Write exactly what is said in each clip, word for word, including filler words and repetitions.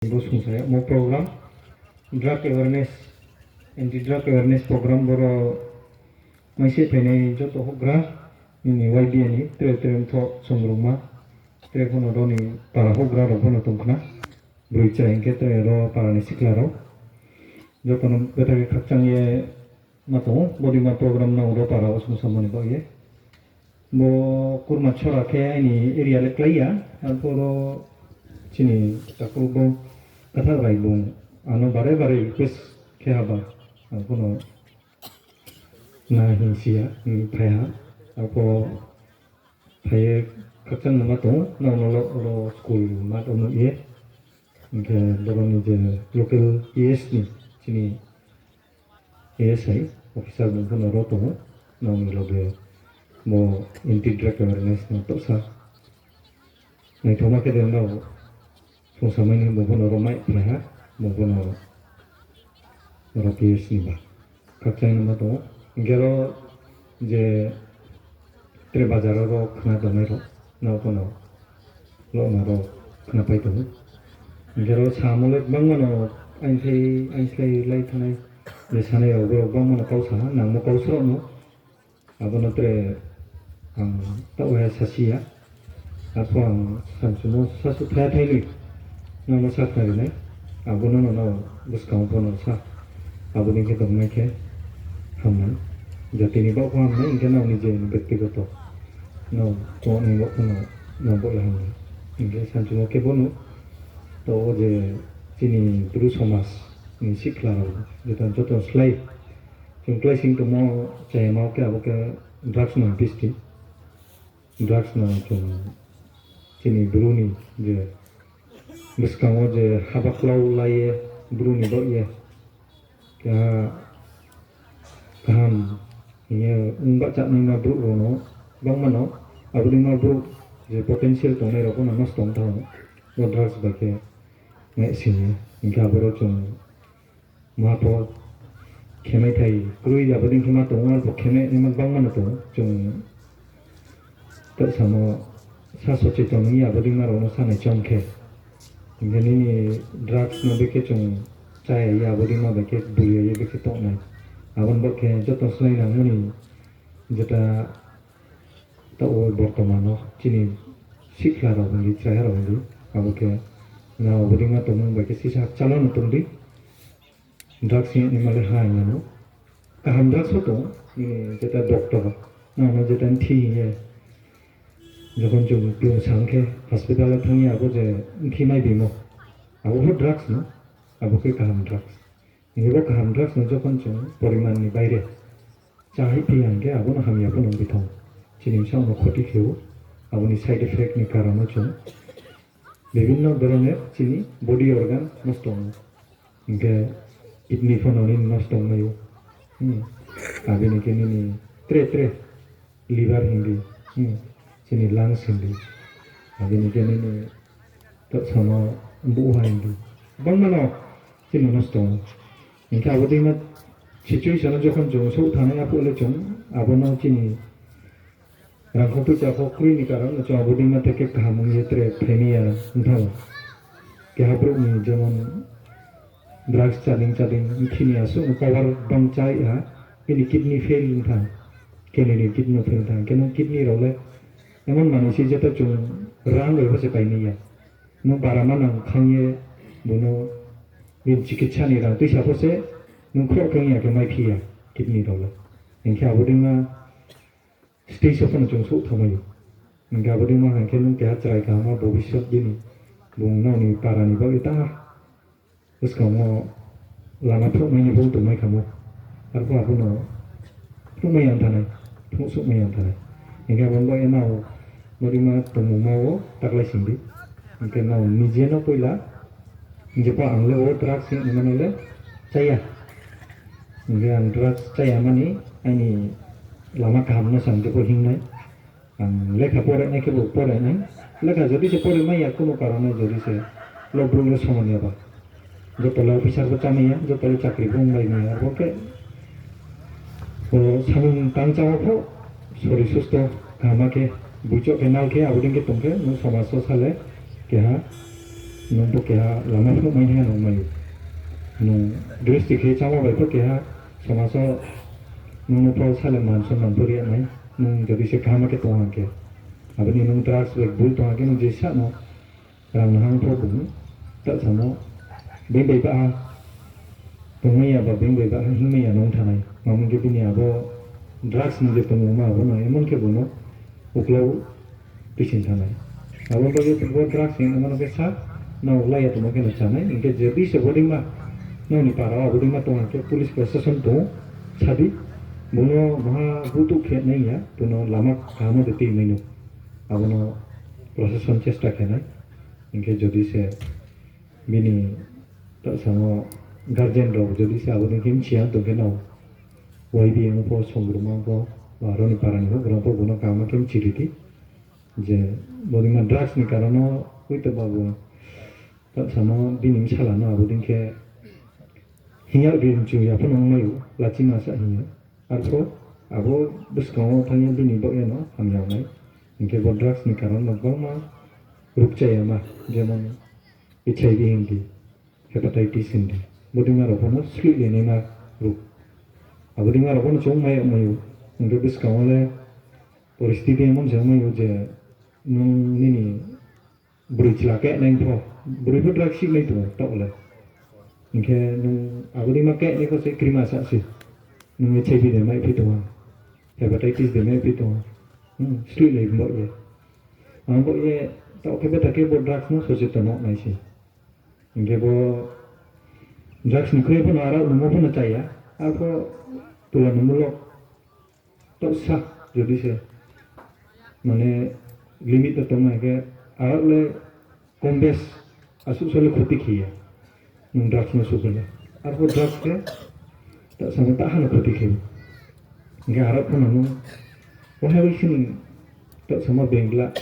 Bo sungsa yagmo program, drug awareness, anti drug awareness program, boro maiseh phainai joto houhgra, nini Y B A ni tre tre mthoh songrungma, tre phono ro ni para houhgra rao phono tong khna, broi chrai hing khe tre ro para ni sikla rao. Joto no bethak khe khakchang ye ma tong ou, bodei ma program nang ro para wo sungsamo ni baoh ye. Bo kurma chora khe aini area le klái ya, arphuh ro chini takhu bo Kathak Rai bung ano bare bare request khe haba, ang phono na hing si ya, hing phai ha, arphuh phai ye khakchang no ma tong ou, nang no lo ro school mat wo nuh ye, hing khe boro ni je local A S ni, chini A S I officer bung phono ro tong ou, nang ni loge bo anti drug awareness no tohsa naithaoma khe de nrao sungsamai ni bung phono ro mai phai ha, bung phono ro P S ni ba khakchang no ma tong ou. Hing khe ro je tre bazar wo ro khna tongnai rao, nrao phono loh na ro khnapai tong ou. Hing khe ro samo le gbangma no aini slái, aini slái lai thanngnai, je sanai rao bo gbangma no kau sa ha, nangmo kau sroh no. Abo no tre ang taoh ha sasi ya. Arphuh ang samsumo sasuh thai thai ni nang no sakhnari nai. Abo no no buskang phono sa. Abo ni khe tongnai khe hamnai. Jati ni baoh pho hamnai, hing khe nrao ni je ni bektigoto no tongnai baoh phono nang baoh le hamnai. Hing khe samsumo khe bo no taoh wo je chini Bru somaj ni sikla rao, jeta joto slái chung klái sing tongmo chayama wo khe abo khe drugs no bisti. Drugs no chung chini Bru ni je buskang wo je haba klau lai ye, Bru ni baoh ye, keha kaham hing ye ong bahchanaima brouh rao no, gbangma no, abo deima brouh je potential tongnai rao pho no nosto ong thanng ou, bo drugs bai khe naising ye. Hing khe aboro chung ma pho khemai thai kroi abo dei khe ma tong ou, arphuh khemai naima gbangma no tong ou. Chung taoh samo sa socheton ong ye abo deima rao no sa naichom khe. Hing khe nini drugs no bekhe chung chaya ye abo deima bai khe bul ya ye bekhe tongnai. Abo ni baoh khe joto slái nangmo ni jeta taoh wo bortoman no chini sikla rao hing di, chraiha rao hing di, abo khe nrao abo deima tongmung bai khe sisa kchal no tong di. Drugs hing ye naima le ha hing ya no. Kaham drugs pho tong, nini jeta doctor, nang no jeta mthi hing ye. Jokhon chung klum sang khe hospital wo thanng ye abo je mthi mai bimo, abo pho drugs no, abo khe kaham drugs. Hing khe bo kaham drugs no jokhon chung poriman ni baire chá hai phi ya hing khe abo no hamya pho nung bi thanng ou. Chini bsaoh no khoti khe ou, abo ni side effect ni karon no chung bibhinno dhoroner chini body organ nosto ong ou. Hing khe kidney pho no nini nosto ong mai ou. Abo ni khe nini tre tre liver hing di, chini lungs hing di, abo ni khe nini taoh samo buh ha hing di, gbangma no chini nosto ong ou. Hing khe abo deima situation no jokhon chung souh thanngnai, arphuh le chung abo no chini rangkho poicha pho kroi ni karon no chung abo deima te khe kaham ong ye tre phaimai ya ong thanng ou. Keha brouh ni jemon drugs chading chading mthi ni asuh no power bang chá ha, bini kidney fail ong thanng, kidney, kidney no fail thanng. Khe nung kidney rao le emon manoi se jeta chung rang bai pho se paimai ya. Nung bara manang khang ye bung no bini chikitsa ni rang tuisa pho se nung khroh khe ong ya khe maiphi ya kidney rao le. Hing khe abo deima stage wo pho no chung souh thanngmai ou. Hing khe abo deima hing khe nung keha chrai kaham ma bobisot bini, bung nrao ni para ni baoh ye ta buskang wo lama phnuhmai ni bo tongmai khamo. Arphuh abo no phnuhmai ya ong thanai, phnuhsouhmai ya ong thanai. Hing khe abo ni baoh ye nrao bodeima tongmungma wo taklái sing di. Hing khe nrao nije no poila, hing khe pho ang le o drugs hing ye naima no le chá ya. Hing khe ang drugs chá ya mani aini lama kaham no se ang jepho hing nai. Ang lekha pore nai khe bo pore nai. Lekha jodi se pore mai ya, kuno karon no jodi se lo brouh le soman ya ba. Joto le officer bo chámai ya, joto le chakri bo ongbai mai ya, arbo khe bo samung tang chámo pho, sori susto kaham khe, buichoh khe nal khe, abo dei khe tong khe, nung somaj wo sa le keha Nung pho keha lama phnuh mai ha nung mai. Nung dristi khe chámo bai pho keha somajo nung no pho sale man sonman pho ri ya nai. Nung jodi se kaham khe tong ha khe, abo ni nung drugs bai bul tong ha khe nung je sa no rang nahang pho bung, ta samo being bai baha tongmai ya ba being bai baha hingmai ya nung thanai. Mamo khe bini abo drugs ni je tongmungma abo no emon khe bo no uklau tuisin thanai. Abo bagwi bo drugs ni amo no khe sa, nrao lai ya tongmo khe no chanai. Hing khe jodi se bodei ma nrao ni para wo abo dei ma tong ha khe police prosason tong ou, sa di. Bung no maha butuh khe nai ya, bung no lama kaham de tui mai no. Abo no prosason chesta khe nai. Hing khe jodi se bini ta samo guardian rao jodi se abo dei khe bchi ya tong khe no, Y B A ong pho, songruma ong pho, ba aro ni para ni pho, bung pho bung no kaham khe bchi ri di. Je bodei ma drugs ni karon no oi to ba bo ta samo bini bsala no abo dei khe hing ya ri mchu ya pho no ong mai ou, lachi ma sa hing ya. Arphuh abo buskang wo thanng ye bini baoh ye no hamya nai. Hing khe bo drugs ni karon no gbangma ruk chaya ma, jemon H I V hing di, hepatitis hing di. Bodei ma rao pho no sleih le nai ma ruk. Abo dei ma rao pho no chung mai yag mai ou. Hing khe buskang wo le poristiti emon se ong mai ou je nung nini broi chla keh nai pho, broi pho drugs sih nai tong ou taoh le. Hing khe nung abo dei ma keh nai pho se krima sa se. Nung H I V de mai phi tong ha, hepatitis de mai phi tong ha. Sleih lai baoh ye. Ang baoh ye taoh khe betha khe bo drugs no socheton nai se. Hing khe bo drugs ni khui pho no arak nungmo pho no cha ya. Arphuh tula nungmo lo taoh sa, jodi se mane limit no tongma hing khe, arak le kom bes asuh so le khoti khe ya. Nung drugs no suh khe le, arphuh drugs khe ta samo ta ha no khoti khe. Hing khe arak pho no nung, o hai bai sini ta samo bengla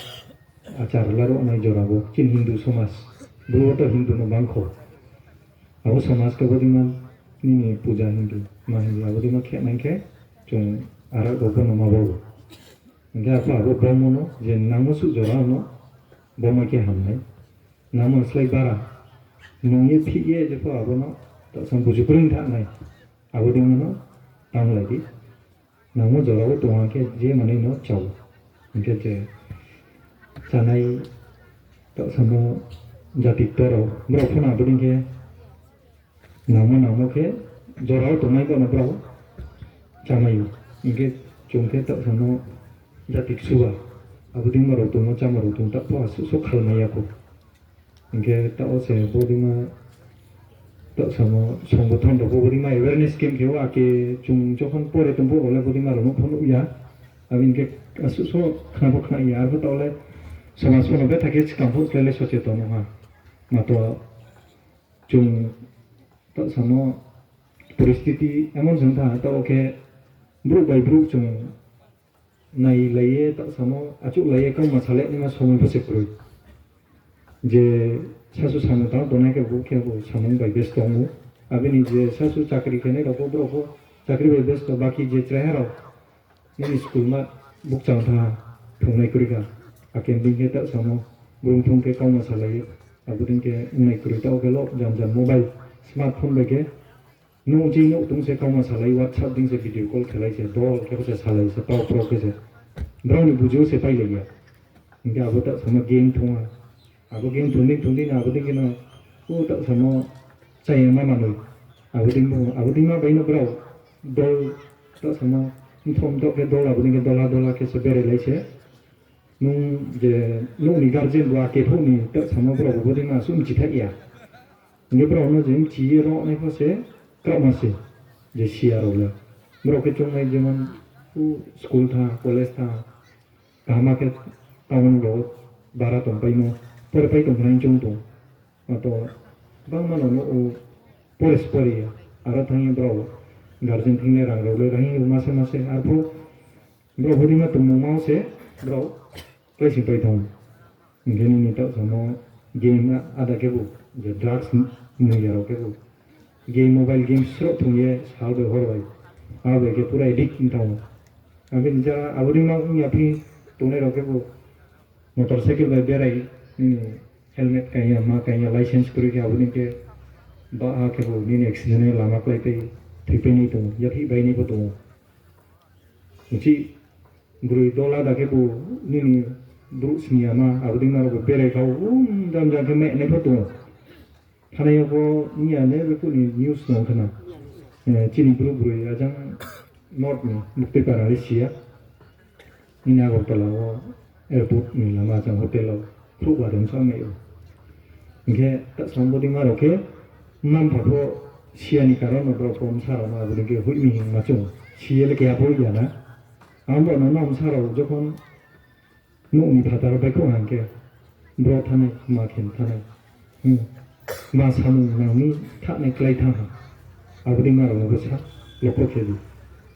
achar laro nai jora bo chini Hindu somaj, bru wo to Hindu no bangkho. Abo somaj khe bodei ma nini puja hing di, ma hing di, abo dei ma khe nai khe, chung arak rao pho no ma bo. Hing khe arphuh abo baumo no je nangmo suh jora no baumo khe ham nai. Nangmo slái bara nung ye phih ye jepho abo no ta samo buju kroi tha nai. Abo dei ma no tanglai di. Nangmo jora wo tong ha khe je manoi no chao. Hing khe je chanai ta samo jati ktor rao, brao pho no abo dei khe nangmo nangmo khe jora wo tongnai bo no brao chámai ou. Hing khe chung khe ta samo jati ksuba, abo dei ma rao tongmo cháma rao tong taoh pho asuh so khalmai ya khou. Hing khe taoh wo se bodei ma ta samo songothon rao pho bodei ma awareness camp khe ou, ake chung jokhon pore tong phuh rao le bodei ma rao no pho nuh ya. Abo hing khe asuh so khna pho khna ya, arphuh taoh le somaj pho no betha khe skang phuh slái le socheton no ha. Mato chung ta samo poristiti emon se ong tha, taoh wo khe brouh bai brouh chung nailai ye, ta samo achouhlai ye kauma salai naima somoi pho se kroi. Je sasu samung tang tongnai khe bo khe bo samung bai besto ong ou. Abo ni je sasu chakri khenai rao pho, brao pho chakri bai besto, baki je chraiha rao nini school ma bukchang tha, phrungnai kroi kha. Ake dei khe ta samo brung phrung khe kauma salai ye, abo dei khe ongnai kroi, taoh khe lo jang jang mobile, smartphone bai khe nouh ching nouh tong se kauma salai, WhatsApp dei se video call khelai se, dol khe se salai se, tau pro khe se. Brao ni buji wo se pailai ya. Hing khe abo ta samo game thung ha. Abo game thung dei thung dei no abo dei khe no, o ta samo chaya ma manoi. Abo dei, abo dei ma bai no brao dol ta samo mthoh mthoh khe dol, abo dei khe dola dola khe se berailai se. Nung je nouh ni guardian bo ake phuh ni ta samo brao bo dei ma asuh mchi thaih ya. Hing khe brao no je mchi ye ro nai pho se kraohma se, je siya rao le. Brao khe choungnai jemon school tha, college tha, kaham khe town rao bara tongpaimo, pore pai tong nai choung tong. Ato bangma no nouh o pore se pore ya. Aro thanng ye brao guardian thing le rang rao le raing rao ma se ma se. Arphuh brao bodei ma tongmungma wo se brao kláising pai thanng. Hing khe nini taoh samo game ada khebu, je drugs mui ya rao khebu, game, mobile game sroh thung ye sal bai hor bai, abo bai khe pura addict ong thanng ou. Abo ni jara abo dei ma ong ya phi tongnai rao khebu motorcycle bai berai, nini Helmet kaing ya, ma kaing ya, license kroi khe abo dei khe ba ha khebu nini accident ye lama kláipai, thoipai nai tong ou, yaphih bai nai pho tong ou. Uchih broi dola da khebu nini brouh sni ya ma, abo dei ma rao bo berai kha ou, um, jang jang khe mehnai pho tong ou. Thanai yo pho niya ne, bekuh ni news no khna. Eh, chini brouh broi ajang north ni Muktipara le si ya. Nini Agartala wo airport ni lama jang hotel wo khrouhba de bsa mai ou. Hing khe ta sambo dei ma rao khe, mma-mpha pho si ya ni karon no brao pho bsa rao no abo dei khe hoih mi hing ma chung. Si ye le keha pho hoih ya na. Ang bo no nang bsa rao jokhon nouh ni phathar baihkhouh ha hing khe, bro thanai, ma khe thanai. Hmm. Ma samung nang mi thanai klái thanng ha. Abo dei ma rao no bo sa, lokho khe di.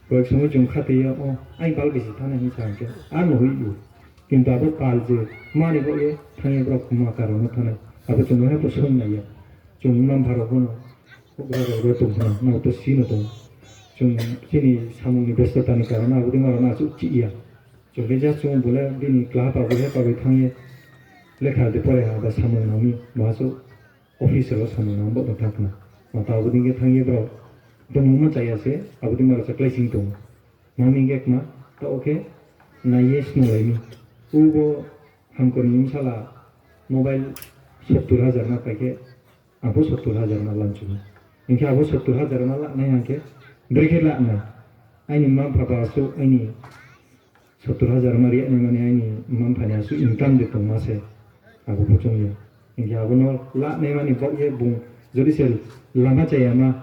Koyek somoi chung khathoi ya, o, aini pal bisi thanai hing sa hing khe, ano hoih ou. Kintu abo pal je, ma ni baoh ye thanng ye brao kma karon no thanai. Abo chung no hai pho song nai ya. Chung mma-mpha rao pho no, houhgra rao ro tong pho no, nrao to si no tong. Chung chini samung ni bestota ni karon no abo dei ma rao no achouh chih ya. Chung khe ja chung bo le bini klaha pa bo le pa bai thanng ye lekha de pore ha ba samung nang mi, ma achouh office rao samung nang bo no thanng khna. Ma ta abo dei khe thanng ye brao tongmungma cha ya se, abo dei ma rao se kláising tong. Ma mi hing khe kma, taoh khe nai ye snunglai mi. Ubo hamkor ni bsala mobile sottur hajar ma pai khe, ang pho sottur hajar ma lanchu mi. Hing khe abo sottur hajar ma lanai hing khe, brekhe lanai. Aini mma-mpha ba asuh aini sottur hajar ma ri ya nai mani aini mma-mpha ni asuh income de tongma se. Abo pho choung ya. Hing khe abo no lanai mani baoh ye bung jodi se lama cha ya ma,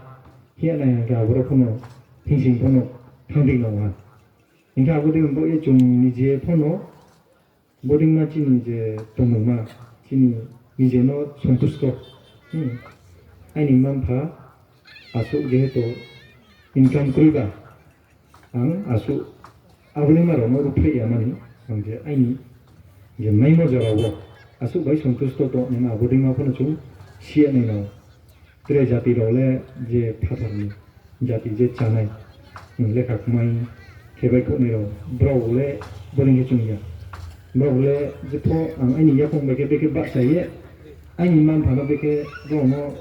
hing ya nai hing khe aboro pho no hingsing pho no thanng di nang ha. Hing khe abo dei baoh ye chung nije pho no bodei ma chini je tongmungma, chini nije no sontusto. Hmm. Aini mma-mpha asuh jehetu income kroi ba, ang asuh abo dei ma rao no ruhphreh ya mani, ang je aini je maimo jora wo asuh bai sontusto tongnaima abo dei ma pho no chung si ya nai nang. Tre jati rao le je phathar ni jati je chánai, hmm, lekha kmai khe baihkhouhnai rao, brao le bodei khe chung ya. Brao le je pho ang aini yakoung bai khe bekhe bahcha ye, aini mma-mpha no bekhe brao no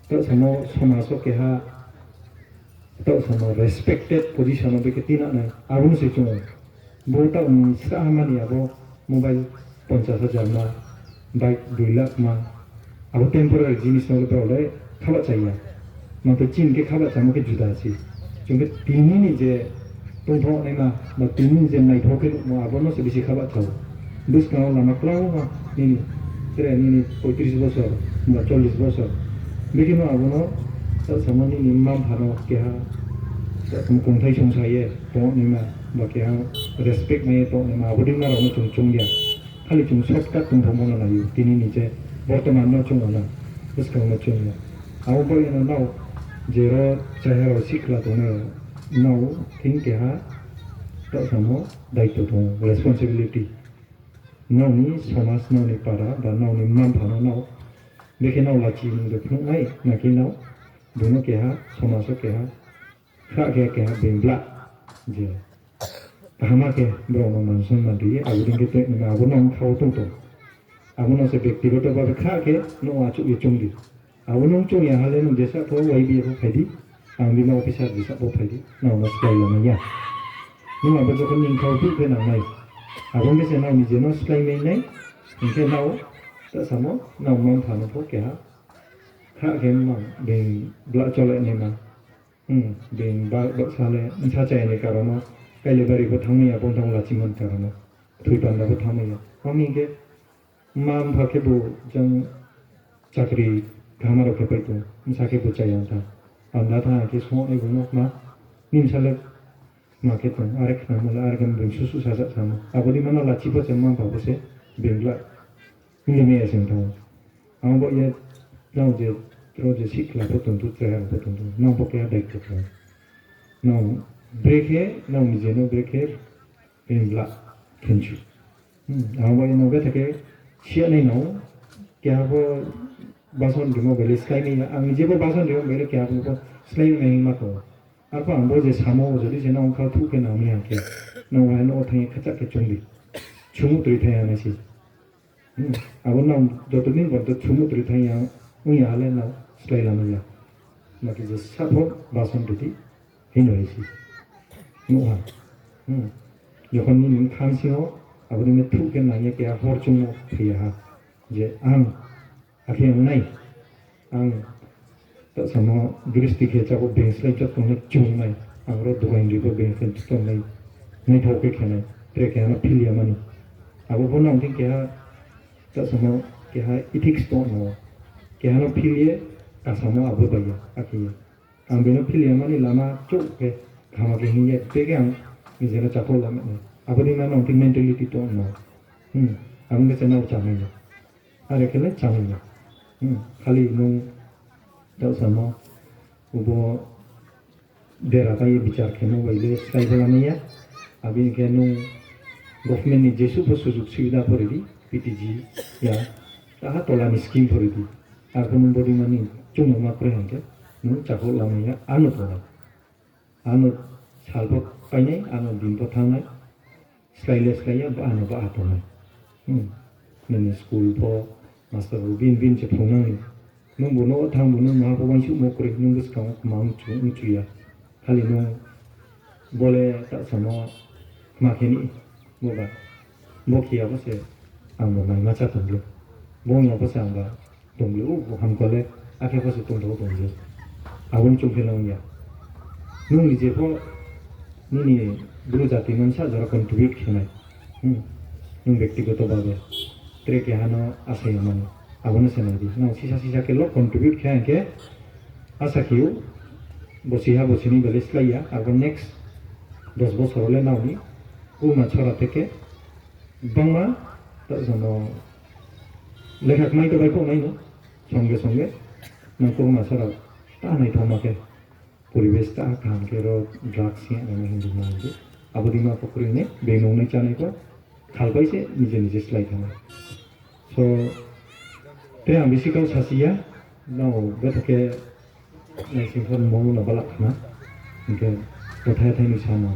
taoh samo somaj wo keha taoh samo respected position wo bekhe tinang nai, abo no se chung ou. Bo taoh ni srahha mani abo mobile ponchas hajar ma, bike dui lakh ma, abo temporary jinis no le brao le khabahcha ya. Mangtoi chini khe khabahchamo khe juda se. Chung khe tini ni je tongthouh naima, ba tini ni je naithoh khe nuhmo, abo no se bisi khabahcha ou. Buskang wo lama klauma nini, tre nini poitris bosor, ba chollis bosor. Bekhe no abo no, taoh samo nini mma-mpha no keha, taoh samo kongthai songsa ye tongnaima, ba keha respect mai ye tongnaima, abo dei ma rao no chung choung ya. Khali chung shortcut tongthouhmo no nai ou, tini ni je bortoman no chung ou na, buskang no chung ou. Abo baoh ye no nrao, je ro chaya rao sihkhla tongnai rao, nrao thing keha, taoh samo daito tong ou, responsibility. Nrao ni somaj, nrao ni para, ba nrao ni mma-mpha no nrao, bekhe nrao lachi nung de phnuh nai, naki nrao, bung no keha, somaj wo keha, khrah khe keha being blah, je kaham khe brao no man sonnman ri ye, abo dei khe tongnaima, abo no bkha wo tong tong. Abo no se bektigoto babe khrah khe nung achouh ye choung di. Abo nung choung ya ha le nung jesa pho Y B A pho phai di, ang bima officer jesa pho phai di, nrao no slái ya nai ya. Nung abo jokhon nini kha wo tuh khe nang nai. Abo ong khe se nrao nije no slái mai nai, hing khe nrao, taoh samo, nrao mma-mpha no pho keha, khrah khe mang, being blah chole naima. Hmm, being ba, baksa le bsa chaya ni karon no, kailai bari pho thanngmai ya, bongthang lachi man karon no, thoi panda pho thanngmai ya. Ang hing khe, mma-mpha khebu jang chakri kaham rao khe pai tong, bsa khebu chaya tha. Panda tha khe song nai bung no kma, nini bsa le kma khe tong, are khnamo le, are khe being susuh sasa samo. Abo dei ma no lachi pho se, mma-mpha pho se, being blah. Hing di mai ya se thanng ou. Ang bo ye, nrao je, tro je sihkhla pho tong thu, chaya pho tong thu, nrao pho keha daito tong. Nrao brekhe, nrao nije no brekhe, being blah khenchu. Hmm, ang bo ye no betha khe siya nai no, keha pho bason rimo bai le slái mai ya, ang nije pho bason rimo bai le keha pho slái mai hing ma tong. Arphuh ang bo je samo, jodi se nrao kha thuh khe nang mi hing khe, nrao hai no thanng ye khacha khe choung di. Chung toi thai ya nai se. Abo nang joto din porjonto thumo tri thang ya, ong ya ha le nang slái lama ya. Naki je sapho bason ridi, hino hai se. Nuh ha. Jokhon nini bkha bsing yo, abo dei no thuh khe nang ye keha hor chungmo phai ya ha. Je ang, akhe ang nai, ang taoh samo dristi khe chakhuh beng slái joto no chung nai, ang ro dugain ri pho beng slái joto nai, naithao khe khe nai, tre keha no phil ya mani. Abo pho nang thing keha, taoh samo keha ethics tong no, keha no phil ye, kasamo abo bai ya, akhe ye. Ang bini phil ya mani lama chouh khe, kaham khe hing ye, tre khe ang nije no chakhuh lama nai. Abo dei ma nang thing mentality tong no. Abo khe se nrao chámai no. Are khe le chámai no. Khali nung taoh samo, ubo dera pai ye bichar khemo bai le slái pho lamai ya. Abo ni khe nung government ni jesuh pho sujug subida pho ri di, P T G ya, taha tola ni scheme pho ri di. Arphuh nung bodei mani chungmo ma kroi hing khe, nung chakhuh lamai ya, ano tongnai. Ano sal pho painai, ano din pho thanngnai. Slái le slái ya, ba ano ba tongnai. Nini school pho, master pho, bin bin se phrungnang ni. Nungbu no thanngbu nung maha pho uaingsouhmo kroi, nungbu skang wo kma mchu, mchu ya. Khali nung bo le taoh samo kma khe ni, bo ba. Bo khe ya bo se, ang bo naima chá tong le. Bo ong ya bo se ang ba tong le, o bo hamkol le, akhe pho se tongthao tong le. Abo ni chung khe nang ya. Nung nije pho, nini Bru jati no bsa jora contribute khe nai. Nung bektigoto babe tre keha no asa ya mani. Abo no se nai di. Nang sisa sisa khe lo contribute khe hing khe, asa khe ou, bo siha bo sini bale slái ya, abo next dos bosor wo le nrao ni Kurma Chhara theke bangma, taoh samo lekha kmai to bai pho nai no, songe songe, nang Kurma Chhara ta naithaoma khe, poribesh ta kaham khe ro drugs hing ya nang hing di ma hing di. Abo dei ma pho kroi ni, beng nungnai chánai pho, khalpai se nije nije slái thanng nai. So, tre ang bisi kau sasi ya, nrao betha khe naising pho mo no bala khna. Hing khe, bo thai thai ni sa no,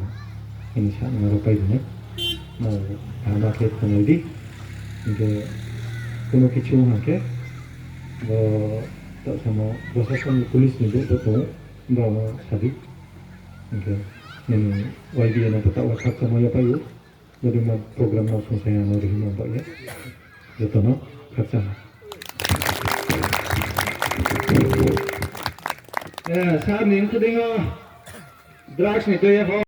hini sa no ro pai ri nai. Nrao kaham khe tonglai di. Hing khe, kuno kichu hing khe, bo taoh samo, bo sasong ni police ni brouh pho tong ou, brao no sa di. Hing khe, nini Y B A no pho taoh wo khakchangmo yapai ou. Bodei ma program no sungsai ya no rihimo baoh ye. Joto no khakchang. Sir ni mkhu deing yo drugs ni tui ye pho